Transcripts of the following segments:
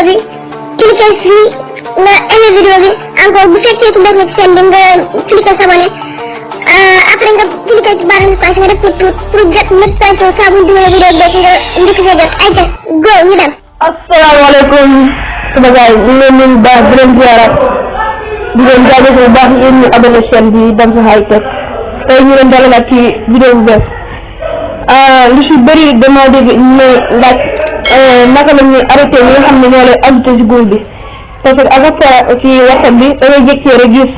bi cliquer fii nga aimé vidéo bi encore bu fekkee ku def na ci chaîne bi nga cliquer s'abonner après nga cliquer ci barre notification nga def pour jot notification saa bu ñu dugalee vidéo beeg nga njëkk see jot ay ca go ñu dem. asalaamaaleykum sama gars yi ñu ngi leen di baax di leen ziara di leen jaajëfal bu baax yéen ñu abonné chaîne bi Damso High Tech tey ñu leen dalalaat ci vidéo bu bees lu si bëri damaa dégg ñu laaj naka la ñuy arrêté ñi nga xam ne ñoo lay ajouté si groupe bi parce que à chaque fois ci WhatsApp bi da ngay jékkee rek gis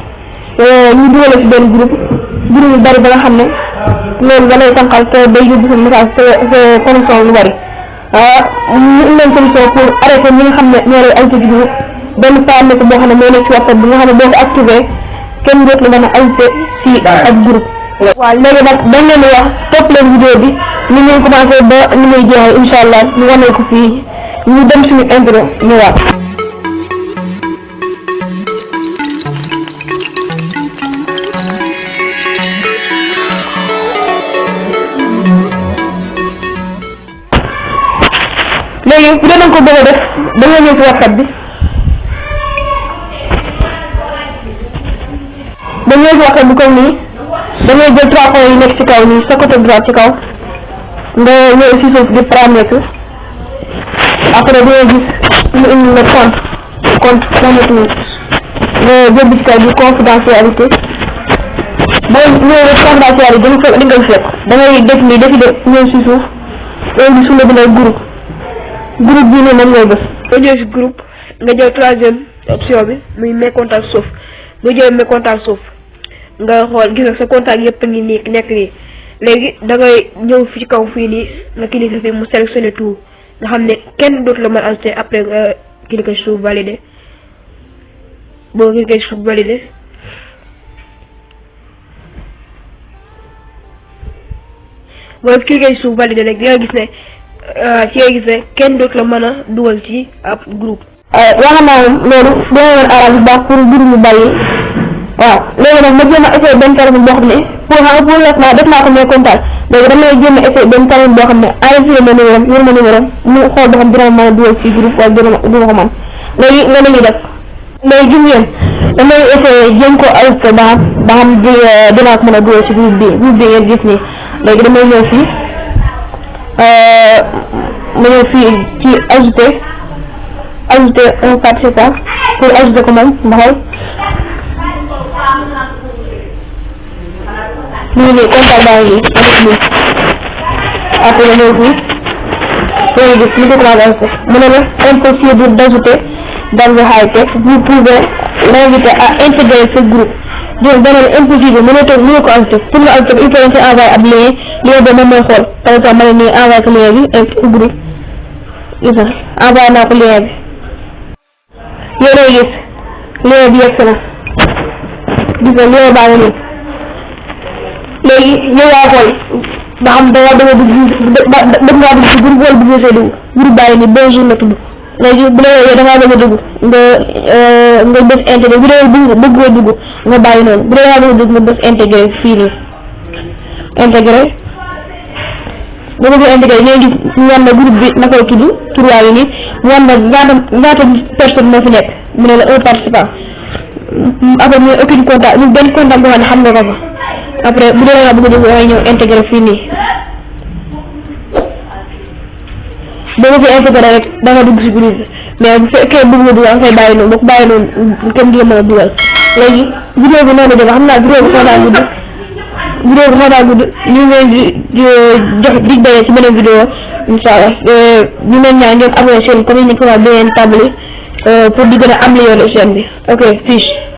ñu dugale si benn groupe yu bëri ba nga xam ne loolu da lay tànqal te day yóbbu sa message sa connexion lu bëri ñu leen solution pour arrêter ñi nga xam ne ñoo lay ajouté ci groupe benn paramètre boo xam ne moo nekk ci WhatsApp bi nga xam ne boo ko activé kenn dootu la mën a ajouté si ak groupe. waaw léegi nag dañ leen di wax topp leen vidéo bi ni ñuy commencé ba ni muy jeexee incha allah ñu wane ko fii ñu dem suñu intro ñëwaat. léegi bu dee da nga ko bëgg a def da nga ñëw ci WhatsApp bi da ñëw ci WhatsApp bi comme nii da ngay jël trois points yi nekk ci kaw nii sa côté droite ci kaw nga ñëw ci suuf di paramètre après da ngay gis ñu indi la compte paramètre nga jël bi ci kaw bi confidentialité boo ñëwee rek confidentialité di nga fekk da ngay def nii defi de ñëw ci suuf loolu bi su la bindee groupe bii nii moom ngay def nga ñëw ci groupe nga jël troisième option bi muy mes contacts sauf nga jël mes contacts sauf nga xool gis nga sa contact yëpp a ngi nii nekk nii léegi da ngay ñëw fi ci kaw fii nii nga cliquer fii mu sélectionné tout nga xam ne kenn dootu la mën a ajouté après nga cliquer suuf validé boo cliquer suuf validé boo cliquer suuf validé rek di nga gis ne ci nga gis ne kenn dootu la mën a dugal ci ab groupe. yaakaar naa moom loolu dina leen arrangé bu baax pour groupe yu bari waaw léegi nag ma jéem a essayé benn terme boo xam ne pour l'instant def naa ko mes contacts léegi damay jéem a essayé benn terme boo xam ne enregistré ma numéro yor ma numéro mu xool ba xam dina ma mën a dugal ci groupe wala dina ko mën léegi nga la ñuy def léegi gis ngeen damay essayé jéem ko ajouté ba xam dinaa ko mën a dugal ci groupe bi ngeen gis nii léegi damay ñëw fii ma ñëw fii ci ajouté un participant pour ajouter ko moom ma xool lii nii contact baa ngi nii après nga ñëw fii loolu gis ñu ko commencé ajouté mu ne la impossible d'ajouter Damso High Tech vous pouvez l'inviter à intégrer ce groupe donc dana la impossible mënoo ko ajouté pour nga ajouté il faut nga envoyé ab lien boobu moom mooy xool par exemple ma ne nii envoyé ko lien bi groupe gis nga envoyé naa ko lien bi yéen a gis lien bi yegg na gis nga lien baa ngi nii léegi yow yaa xool ba xam da ngaa dugg ci groupe wala bëgg see dugg groupe baa ngi nii bonjour la tudd léegi bu la yow da ngaa bëgg a dugg nga def intégré bu dee bëggoo dugg nga bàyyi noonu bu dee da ngaa bëgg a dugg nga def intégré fii nii intégré boo bëggee intégré léegi ñu wan na groupe bi na koy tudd tur waa ngi nii mu wan na ñaata personne moo fi nekk mu ne la un participant après mu ne aucun contact ñu benn contact boo xam ne xam nga ko fa après bu dee da ngaa bëgg a dugg dangay ñëw intégré fii nii boo bëggee intégré rek da nga dugg si groupe bi mais bu fekkee bëgg nga dugg nga koy bàyyi noonu boo ko bàyyi noonu kenn du la mën a dugal léegi vidéo bi noonu def xam naa vidéo bi xaw naa gudd ñu ngi leen di jox dig daje ci beneen vidéo incha allah ñu leen ñaan ngeen abonné chaîne comme ni ñu ko waxee beneen tàmbali pour di gën a améliorer chaîne bi ok fiche